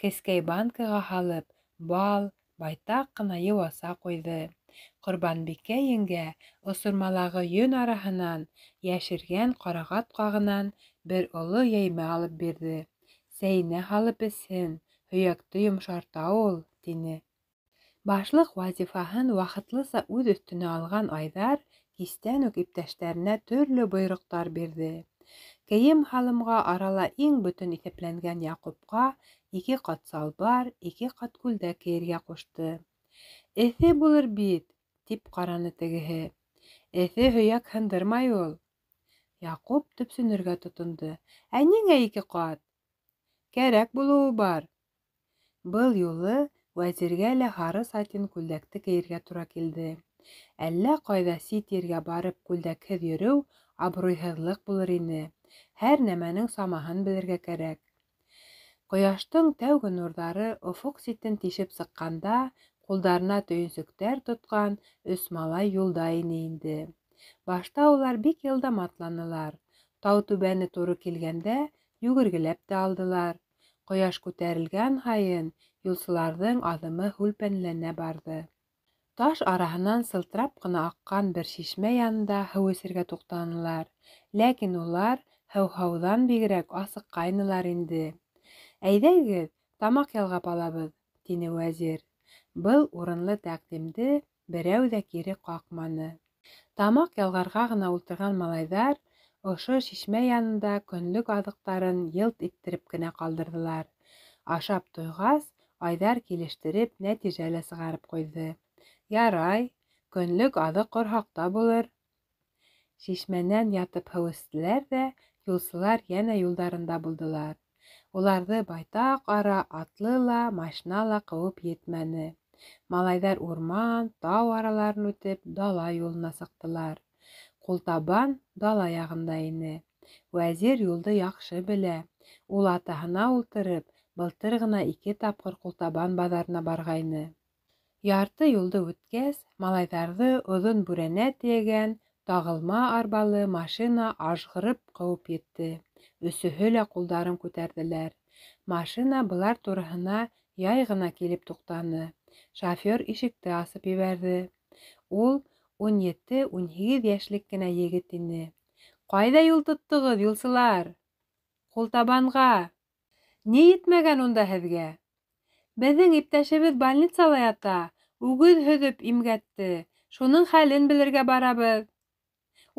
кескәй банкаға һалып, бал, байтаҡ ҡына йыуаса ҡуйҙы. Ҡорбанбикә еңгә осормалағы йөн араһынан йәшергән ҡарағат ҡағынан бер оло йәймә алып бирҙе. Сәйенә һалып эсһен, һөйәкте йомшарта ул, тине. Башлыҡ вазифаһын ваҡытлыса үҙ өҫтөнә алған Айҙар кистән үк иптәштәренә төрлө бойороҡтар бирҙе. Кейем-һалымға арала иң бөтөн иҫәпләнгән Яҡупҡа 2 ҡат салбар, 2 ҡат күлдәк кейергә ҡушты. Эҫе булыр бит, тип ҡараны тегеһе. Эҫе һөйәк һындырмай ул. Яҡуп төпсөнөргә тотондо. Ә ниңә 2 ҡат? Кәрәк булыуы бар. Был юлы вәзиргә лә һары сатин күлдәкте кейергә тура килде. Әллә ҡайҙа сит ергә барып күлдәкһеҙ йөрөү абруйһыҙлыҡ булыр ине. Һәр нәмәнең самаһын белергә кәрәк. Ҡояштың тәүге нурҙары офоҡ ситен тишеп сыҡҡанда, ҡулдарына төйөнсөктәр тотҡан өс малай юлда ине инде. Башта улар бик йылдам атланылар. Тау түбәне туры килгәндә йүгергеләп тә алдылар. Ҡояш күтәрелгән һайын юлсыларҙың аҙымы һүлпәнләнә барҙы. Таш араһынан сылтырап ҡына аҡҡан бер шишмә янында һыу эсергә туҡтанылар. Ләкин улар һыуһауҙан бигерәк асыҡҡайнылар инде. Әйҙәгеҙ, тамаҡ ялғап алабыҙ, тине вәзир. Был урынлы тәҡдимде берәү ҙә кире ҡаҡманы. Тамаҡ ялғарға ғына ултырған малайҙар ошо шишмә янында көнлөк аҙыҡтарын йылт иттереп кенә ҡалдырҙылар. Ашап туйғас, Айҙар килештереп нәтижә лә сығарып ҡуйҙы. Ярай, көнлөк аҙыҡ ҡорһаҡта булыр. Шишмәнән ятып һыу эстеләр ҙә, юлсылар йәнә юлдарында булдылар. Уларҙы байтаҡ ара атлы ла, машина ла ҡыуып етмәне. Малайҙар урман, тау араларын үтеп, дала юлына сыҡтылар. Ҡултабан дала яғында ине. Вәзир юлды яҡшы белә. Ул атаһына ултырып, былтыр ғына 2 тапҡыр Ҡултабан баҙарына барғайны. Ярты юлды үткәс, малайҙарҙы оҙон бүрәнә тейәгән тағылма арбалы машина ажғырып ҡыуып етте. Өсөһө лә ҡулдарын күтәрҙеләр. Машина былар тураһына яй ғына килеп туҡтаны. Шофер ишекте асып ебәрҙе. Ул 17-18 йәшлек кенә егет ине. Ҡайҙа юл тоттоғоҙ, юлсылар? Ҡултабанға. Ни етмәгән унда һеҙгә? Беҙҙең иптәшебеҙ больницала ята, үгеҙ һөҙөп имгәтте. Шуның хәлен белергә барабыҙ.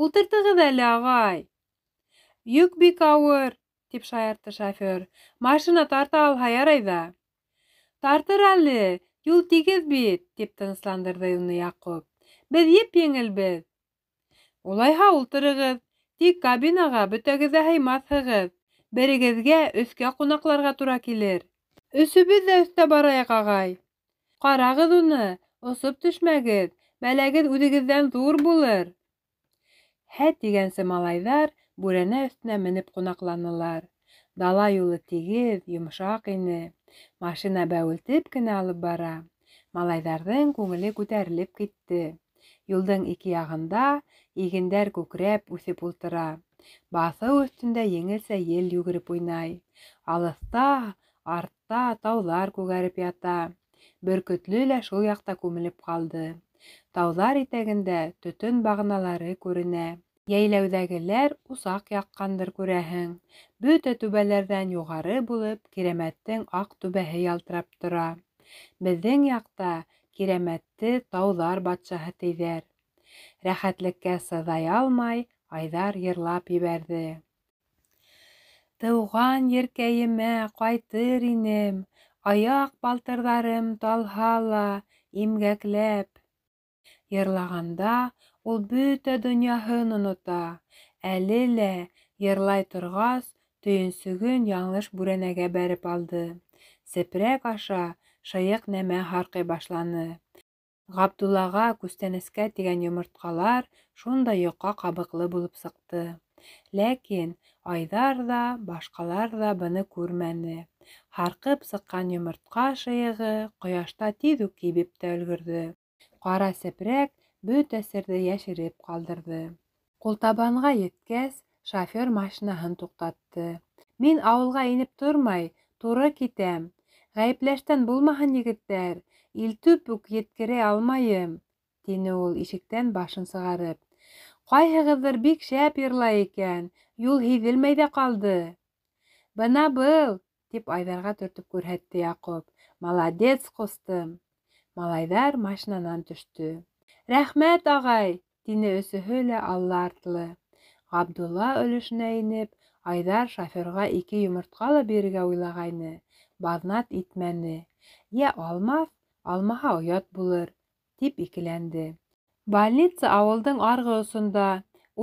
Ултыртығыҙ әле, ағай. Йөк бик ауыр, тип шаяртты шофер. Машина тарта алһа ярай ҙа. Тартыр әле, юл тигеҙ бит, тип тынысландырҙы уны Яҡуп. Беҙ еп-еңелбеҙ. Улайһа ултырығыҙ, тик кабинаға бөтәгеҙ ҙә һыймаҫһығыҙ. Берегеҙгә өҫкә ҡунаҡларға тура килер. Өсөбөҙ ҙә өҫтә барайыҡ, ағай. Ҡарағыҙ уны, осоп төшмәгеҙ, бәләгеҙ үҙегеҙҙән ҙур булыр. Һә тигәнсе малайҙар бүрәнә өҫтөнә менеп ҡунаҡланылар. Дала юлы тигеҙ, йомшаҡ ине. Машина бәүелтеп кенә алып бара. Малайҙарҙың күңеле күтәрелеп китте. Юлдың ике яғында игендәр күкрәп үҫеп ултыра. Баҫыу өҫтөндә еңелсә ел йүгереп уйнай. Алыҫта, артта тауҙар күгәреп ята. Бөркөтлө лә шул яҡта күмелеп ҡалды. Тауҙар итәгендә төтөн бағаналары күренә. Йәйләүҙәгеләр усаҡ яҡҡандыр, күрәһең. Бөтә түбәләрҙән юғары булып Кирәмәттең аҡ түбәһе ялтырап тора. Беҙҙең яҡта Кирәмәтте тауҙар батшаһы тиҙәр. Рәхәтлеккә сыҙай алмай, Айҙар йырлап ебәрҙе. Тыуған еркәйемә ҡайтыр инем, аяҡ балтырҙарым талһа ла имгәкләп. Йырлағанда ул бөтә донъяһын онота. Әле лә йырлай торғас, төйөнсөгөн яңылыш бүрәнәгә бәреп алды. Сепрәк аша шыйыҡ нәмә һарҡый башланы. Ғабдуллаға күстәнәскә тигән йомортҡалар шундай йоҡа ҡабыҡлы булып сыҡты. Ләкин Айҙар ҙа, башҡалар ҙа быны күрмәне. Һарҡып сыҡҡан йомортҡа шыйығы ҡояшта тиҙ үк кибеп тә өлгөрҙө. Ҡара сепрәк бөтә серҙе йәшереп ҡалдырҙы. Ҡултабанға еткәс, шофер машинаһын туҡтатты. Мин ауылға инеп тормай, туры китәм. Ғәйепләштән булмаһын, егеттәр, илтеп үк еткерә алмайым, тине ул ишектән башын сығарып. Ҡайһығыҙҙыр бик шәп йырлай икән, юл һиҙелмәй ҙә ҡалды. Бына был, тип Айҙарға төртөп күрһәтте Яҡуп. Молодец, ҡустым. Малайҙар машинанан төштө. Рәхмәт, ағай, тине өсөһө лә аллы-артлы. Ғабдулла өлөшөнә инеп, Айҙар шоферға 2 йомортҡа ла бирергә уйлағайны, баҙнат итмәне. Йә алмаҫ, алмаһа оят булыр, тип икеләнде. Больница ауылдың арғы осонда,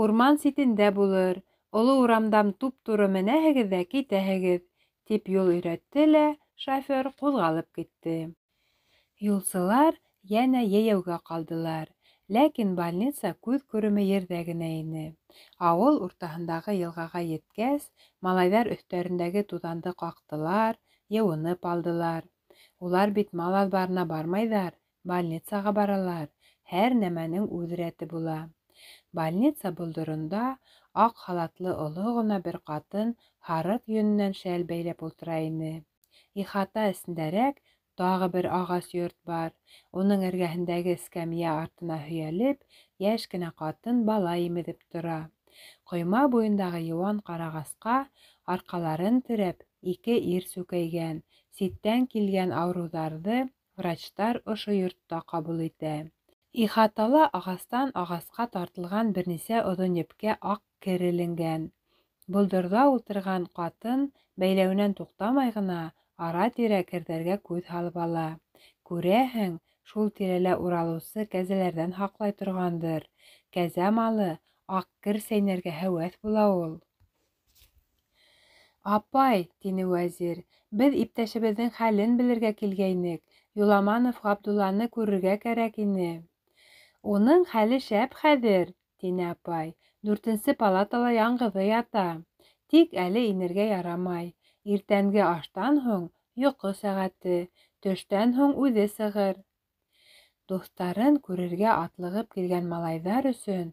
урман ситендә булыр. Оло урамдан туп-тура менәһегеҙ ҙә китәһегеҙ, тип юл өйрәтте лә шофер ҡуҙғалып китте. Юлсылар йәнә йәйәүгә ҡалдылар. Ләкин больница күҙ күреме ерҙә генә ине. Ауыл уртаһындағы йылғаға еткәс, малайҙар өҫтәрендәге туҙанды ҡаҡтылар, йыуынып алдылар. Улар бит мал аҙбарына бармайҙар, больницаға баралар. Һәр нәмәнең үҙ рәте була. Больница болдоронда аҡ халатлы оло ғына бер ҡатын һарыҡ йөнөнән шәл бәйләп ултыра ине. Ихата эсендәрәк тағы бер ағас йорт бар. Уның эргәһендәге эскәмйә артына һөйәлеп, йәш кенә ҡатын бала имеҙеп тора. Ҡойма буйындағы йыуан ҡарағасҡа арҡаларын терәп 2 ир сүкәйгән. Ситтән килгән ауырыуҙарҙы врачтар ошо йортта ҡабул итә. Ихатала ағастан ағасҡа тартылған бер нисә оҙон епкә аҡ кер эленгән. Болдорҙа ултырған ҡатын бәйләүенән туҡтамай ғына ара-тирә керҙәргә күҙ һалып ала. Күрәһең, шул тирәлә уралыусы кәзәләрҙән һаҡлай торғандыр. Кәзә малы аҡ кер сәйнәргә һәүәҫ була ул. Апай, тине Вәзир, беҙ иптәшебеҙҙең хәлен белергә килгәйнек. Юламанов Ғабдулланы күрергә кәрәк ине. Уның хәле шәп хәҙер, тине апай. 4-нсе палатала яңғыҙы ята. Тик әле инергә ярамай. Иртәнге аштан һуң йоҡо сәғәте, төштән һуң үҙе сығыр. Дуҫтарын күрергә атлығып килгән малайҙар өсөн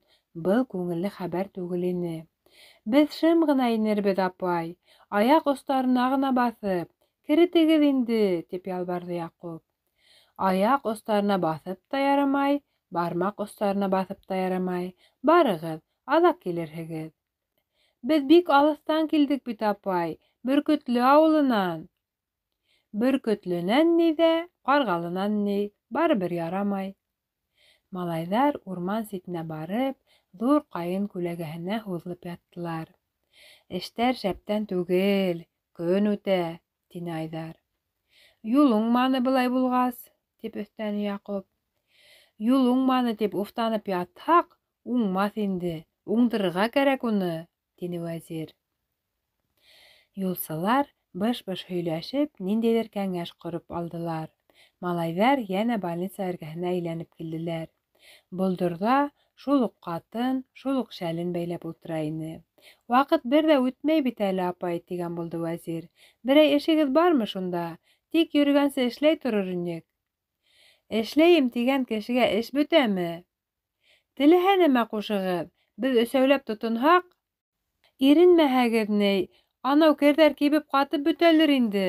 был күңелле хәбәр түгел ине. Беҙ шым ғына инербеҙ, апай, аяҡ остарына ғына баҫып, керетегеҙ инде, тип ялбарҙы Яҡуп. Аяҡ остарына баҫып та ярамай, бармаҡ остарына баҫып та ярамай. Барығыҙ, аҙаҡ килерһегеҙ. Беҙ бик алыҫтан килдек бит, апай, Бөркөтлө ауылынан. Бөркөтлөнән ни ҙә, Ҡарғалынан ни, барыбер ярамай. Малайҙар урман ситенә барып, ҙур ҡайын күләгәһенә һуҙылып яттылар. Эштәр шәптән түгел, көн үтә, тине Айҙар. Юл уңманы былай булғас, тип өҫтәне Яҡуп. Юл уңманы тип уфтанып ятһаҡ, уңмаҫ инде, уңдырырға кәрәк уны, тине Вәзир. Юлсылар быш-быш һөйләшеп, ниндәйҙер кәңәш ҡороп алдылар. Малайҙар йәнә больница эргәһенә әйләнеп килделәр. Болдорҙа шул уҡ ҡатын, шул уҡ шәлен бәйләп ултыра ине. Ваҡыт бер ҙә үтмәй бит әле, апай, тигән булды Вәзир. Берәй эшегеҙ бармы шунда? Тик йөрөгәнсе эшләй торор инек. Эшләйем тигән кешегә эш бөтәме? Теләһә нәмә ҡушығыҙ, беҙ өсәүләп тотонһаҡ. Иренмәһәгеҙ ни, анау керҙәр кибеп ҡатып бөтәлер инде.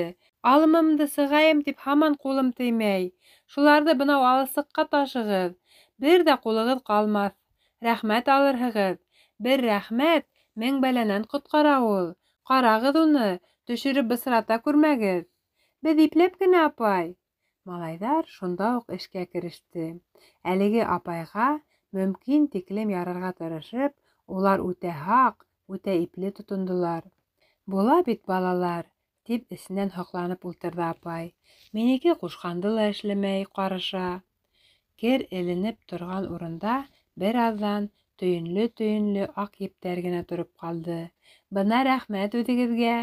Алымымды сығайым тип һаман ҡулым теймәй. Шуларҙы бынау аласыҡҡа ташығыҙ. Бер ҙә ҡулығыҙ ҡалмаҫ. Рәхмәт алырһығыҙ. Бер рәхмәт 1000 бәләнән ҡотҡара ул. Ҡарағыҙ уны, төшөрөп бысрата күрмәгеҙ. Беҙ ипләп кенә, апай. Малайҙар шунда уҡ эшкә кереште. Әлеге апайға мөмкин тиклем ярарға тырышып, улар үтә һаҡ, үтә ипле тотондолар. Була бит балалар, тип эсенән һоҡланып ултырҙы апай. Минеке ҡушҡанды ла эшләмәй, ҡарыша. Кер эленеп торған урында бер аҙҙан төйөнлө-төйөнлө аҡ ептәр генә тороп ҡалды. Бына рәхмәт үҙегеҙгә,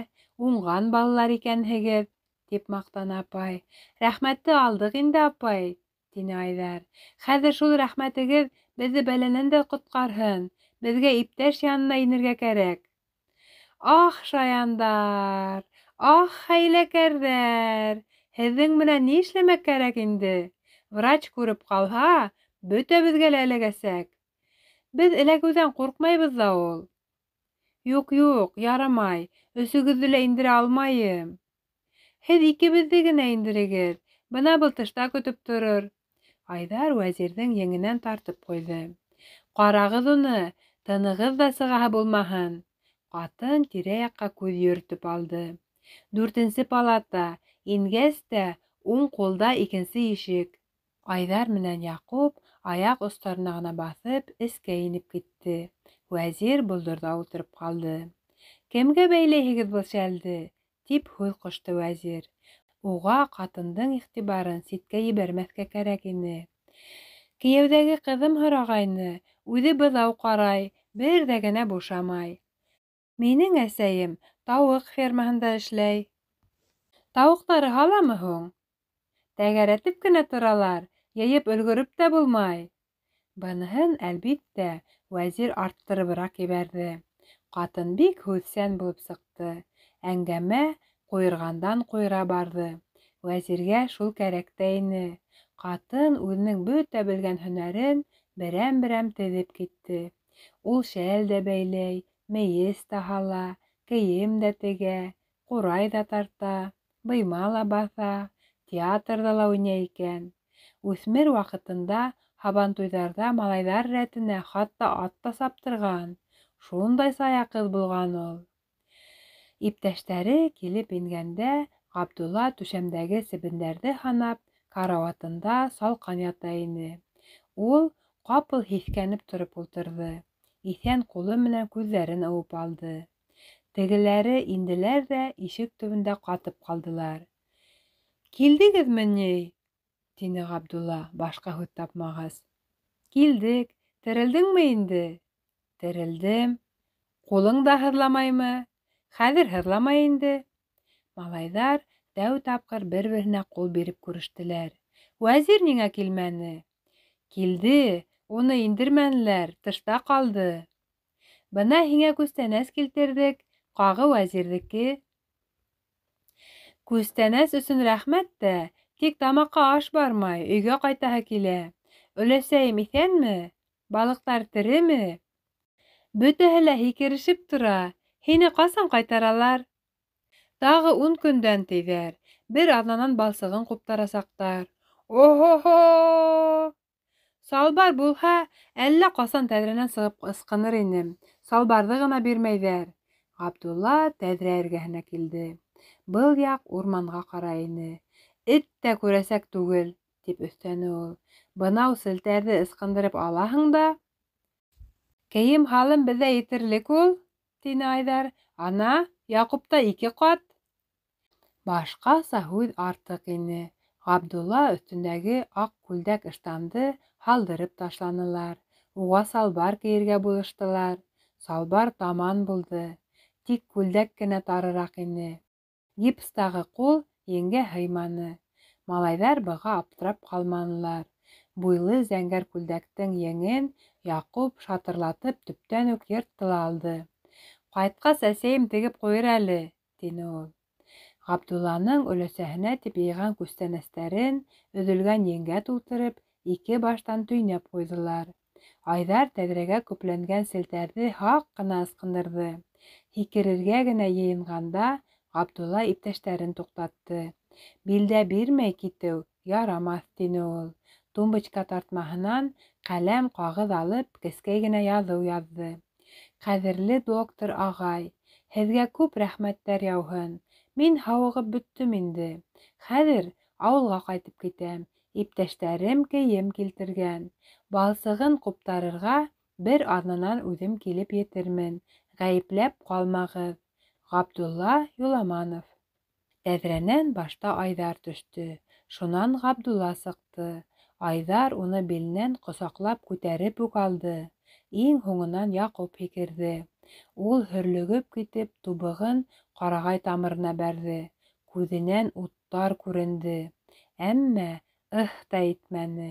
уңған балалар икәнһегеҙ, тип маҡтаны апай. Рәхмәтте алдыҡ инде, апай, тине Айҙар. Хәҙер шул рәхмәтегеҙ беҙҙе бәләнән дә ҡотҡарһын. Беҙгә иптәш янына инергә кәрәк. Ах, шаяндар, ах, хәйләкәрҙәр, һеҙҙең менән ни эшләмәк кәрәк инде? Врач күреп ҡалһа, бөтәбеҙгә лә эләгәсәк. Беҙ эләгеүҙән ҡурҡмайбыҙ ҙа ул. Юҡ, юҡ, ярамай, өсөгөҙҙө лә индерә алмайым. Һеҙ икебеҙҙе генә индерегеҙ, бына был тышта көтөп торор. Айҙар вәзирҙең еңенән тартып ҡуйҙы. Ҡарағыҙ уны, тынығыҙ ҙа сығаһы булмаһын. Ҡатын тирә-яҡҡа күҙ йөрөтөп алды. 4-нсе палата, ингәс тә уң ҡулда 2-нсе ишек. Айҙар менән Яҡуп аяҡ остарына ғына баҫып эскә инеп китте. Вәзир болдорҙа ултырып ҡалды. Кемгә бәйләйһегеҙ был шәлде? Тип һүҙ ҡушты вәзир. Уға ҡатындың иғтибарын ситкә ебәрмәҫкә кәрәк ине. Кейәүҙәге ҡыҙым һорағайны, үҙе быҙау ҡарай, бер ҙә генә бушамай. Минең әсәйем тауыҡ фермаһында эшләй. Тауыҡтары һаламы һуң? Тәгәрәтеп кенә торалар, йыйып өлгөрөп тә булмай. Быныһын, әлбиттә, вәзир арттырыбыраҡ ебәрҙе. Ҡатын бик һүҙсән булып сыҡты. Әңгәмә ҡуйырғандан ҡуйыра барҙы. Вәзиргә шул кәрәк тә ине. Ҡатын үҙенең бөтә белгән һөнәрен берәм-берәм теҙеп китте. Ул шәл дә бәйләй, мейес тә һала, кейем дә тегә, ҡурай ҙа тарта, быйма ла баҫа, театрҙа ла уйнай икән. Үҫмер ваҡытында һабантуйҙарҙа малайҙар рәтенә хатта ат та саптырған. Шундай сая ҡыҙ булған ул. Иптәштәре килеп ингәндә Ғабдулла түшәмдәге себендәрҙе һанап, карауатында салҡан ята ине. Ул ҡапыл һиҫкәнеп тороп ултырҙы. Иҫән ҡулы менән күҙҙәрен ыуып алды. Тегеләре инделәр ҙә ишек төбөндә ҡатып ҡалдылар. Килдегеҙме ни? Тине Ғабдулла, башҡа һүҙ тапмағас. Килдек. Терелдеңме инде? Терелдем. Ҡулың да һыҙламаймы? Хәҙер һыҙламай инде. Малайҙар тәү тапҡыр бер-береһенә ҡул биреп күрештеләр. Вәзир ниңә килмәне? Килде, уны индермәнеләр, тышта ҡалды. Бына һиңә күстәнәс килтерҙек, ҡағы вәзирҙеке. Күстәнәс өсөн рәхмәт тә, тик тамаҡҡа аш бармай, өйгә ҡайтаһы килә. Өләсәйем иҫәнме? Балыҡтар тереме? Бөтәһе лә һикерешеп тора. Һине ҡасан ҡайтаралар? Тағы 10 көндән тиҙәр. Бер аҙнанан балсығын ҡуптарасаҡтар. Оһо-һо! Салбар булһа, әллә ҡасан тәҙрәнән сығып ысҡыныр инем. Салбарҙы ғына бирмәйҙәр. Ғабдулла тәҙрә эргәһенә килде. Был яҡ урманға ҡарай ине. Эт тә күрәсәк түгел, тип өҫтәне ул. Бынау селтәрҙе ысҡындырып алаһың да. Кейем-һалым беҙҙә етерлек ул, тине Айҙар. Ана, Яҡупта 2 ҡат. Башҡаса һүҙ артыҡ ине. Ғабдулла өҫтөндәге аҡ күлдәк-ыштанды һалдырып ташланылар. Уға салбар кейергә булыштылар. Салбар таман булды. Тик күлдәк кенә тарыраҡ ине. Гипстағы ҡул еңгә һыйманы. Малайҙар быға аптырап ҡалманылар. Буйлы зәңгәр күлдәктең еңен Яҡуп шатырлатып төптән үк йыртты ла алды. Ҡайтҡас әсәйем тегеп ҡуйыр әле, тине ул. Ғабдулланың өләсәһенә тип йыйған күстәнәстәрен өҙөлгән еңгә тултырып, 2 баштан төйнәп ҡуйҙылар. Айҙар тәҙрәгә көпләнгән селтәрҙе һаҡ ҡына ысҡындырҙы. Һикерергә генә йыйынғанда Ғабдулла иптәштәрен туҡтатты. Билдә бирмәй китеү ярамаҫ, тине ул. Тумбочка тартмаһынан ҡәләм, ҡағыҙ алып, кескәй генә яҙыу яҙҙы. Ҡәҙерле доктор ағай, һеҙгә күп рәхмәттәр яуһын. Мин һауығып бөттөм инде. Хәҙер ауылға ҡайтып китәм. Иптәштәрем кейем килтергән. Балсығын ҡуптарырға бер аҙнанан үҙем килеп етермен. Ғәйепләп ҡалмағыҙ. Ғабдулла Юламанов. Тәҙрәнән башта Айҙар төштө. Шунан Ғабдулла сыҡты. Айҙар уны биленән ҡосаҡлап күтәреп үк алды. Иң һуңынан Яҡуп һикерҙе. Ул һөрлөгөп китеп тубығын ҡарағай тамырына бәрҙе. Күҙенән уттар күренде. Әммә ыһ та итмәне.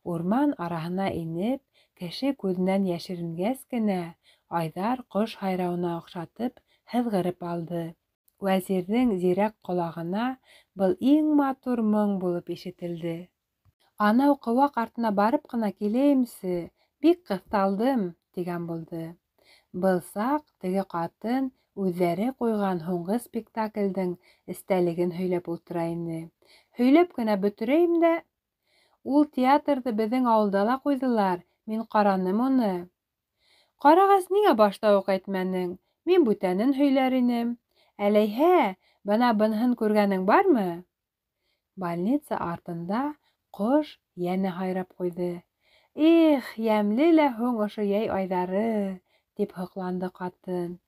Урман араһына инеп, кеше күҙенән йәшеренгәс кенә, Айҙар ҡош һайрауына оҡшатып һыҙғырып алды. Вәзирҙең зирәк ҡолағына был иң матур моң булып ишетелде. Анау ҡыуаҡ артына барып ҡына киләйемсе, бик ҡыҫталдым, тигән булды. Был саҡ теге ҡатын үҙҙәре ҡуйған һуңғы спектаклдең эстәлеген һөйләп ултыра ине. Һөйләп кенә бөтөрәйем дә, ул театрҙы беҙҙең ауылда ла ҡуйҙылар, мин ҡараным уны. Ҡарағас, ниңә башта уҡ әйтмәнең? Мин бүтәнен һөйләр инем. Әләйһә, бына быныһын күргәнең бармы? Больница артында ҡош йәнә һайрап ҡуйҙы. Их, йәмле лә һуң ошо йәй айҙары, тип һоҡланды ҡатын.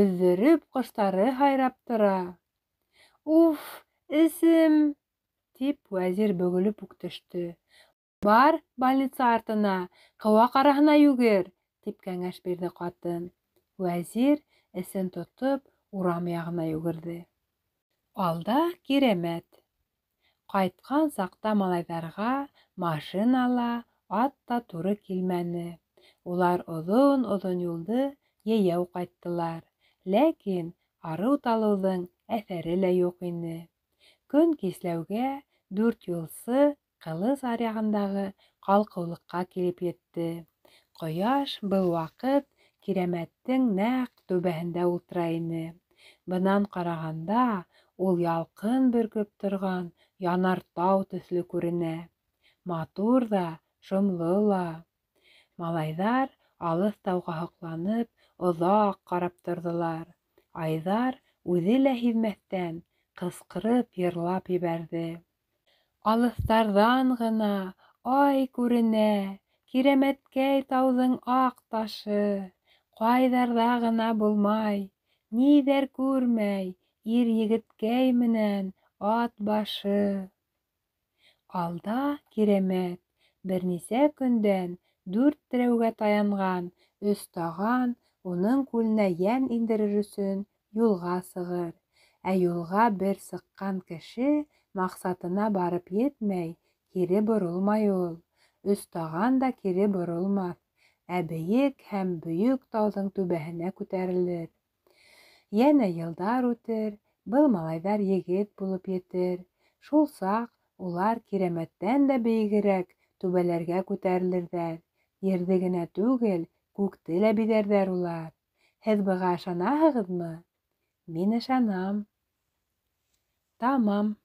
Өҙҙөрөп ҡоштары һайрап тора. Уф, эсем, тип Вәзир бөгөлөп үк төштө. Бар больница артына, ҡыуаҡ араһына йүгер, тип кәңәш бирҙе ҡатын. Вәзир эсен тотоп урам яғына йүгерҙе. Алда Кирәмәт. Ҡайтҡан саҡта малайҙарға машина ла, ат та туры килмәне. Улар оҙон-оҙон юлды йәйәү ҡайттылар. Ләкин арыу-талыуҙың әҫәре лә юҡ ине. Көн кисләүгә дүрт юлсы Ҡылыс аръяғындағы ҡалҡыулыҡҡа килеп етте. Ҡояш был ваҡыт Кирәмәттең нәҡ түбәһендә ултыра ине. Бынан ҡарағанда ул ялҡын бөркөп торған янартау төҫлө күренә. Матур ҙа, шомло ла. Малайҙар алыҫ тауға һоҡланып, оҙаҡ ҡарап торҙолар. Айҙар үҙе лә һиҙмәҫтән ҡысҡырып йырлап ебәрҙе. Алыҫтарҙан ғына ай күренә, Кирәмәткәй тауҙың аҡ ташы. Ҡайҙарҙа ғына булмай, ниҙәр күрмәй, ир егеткәй менән ат башы. Алда Кирәмәт, бер нисә көндән дүрт терәүгә таянған өс таған уның күленә йән индерер өсөн юлға сығыр. Ә юлға бер сыҡҡан кеше маҡсатына барып етмәй, кире боролмай ул. Өс таған да кире боролмаҫ, ә бейек һәм бөйөк тауҙың түбәһенә күтәрелер. Йәнә йылдар үтер, был малайҙар егет булып етер. Шул саҡ улар Кирәмәттән дә бейегерәк түбәләргә күтәрелерҙәр. Ерҙе генә түгел, күкте лә биҙәрҙәр улар. Һеҙ быға ышанаһығыҙмы? Мин ышанам. Тамам.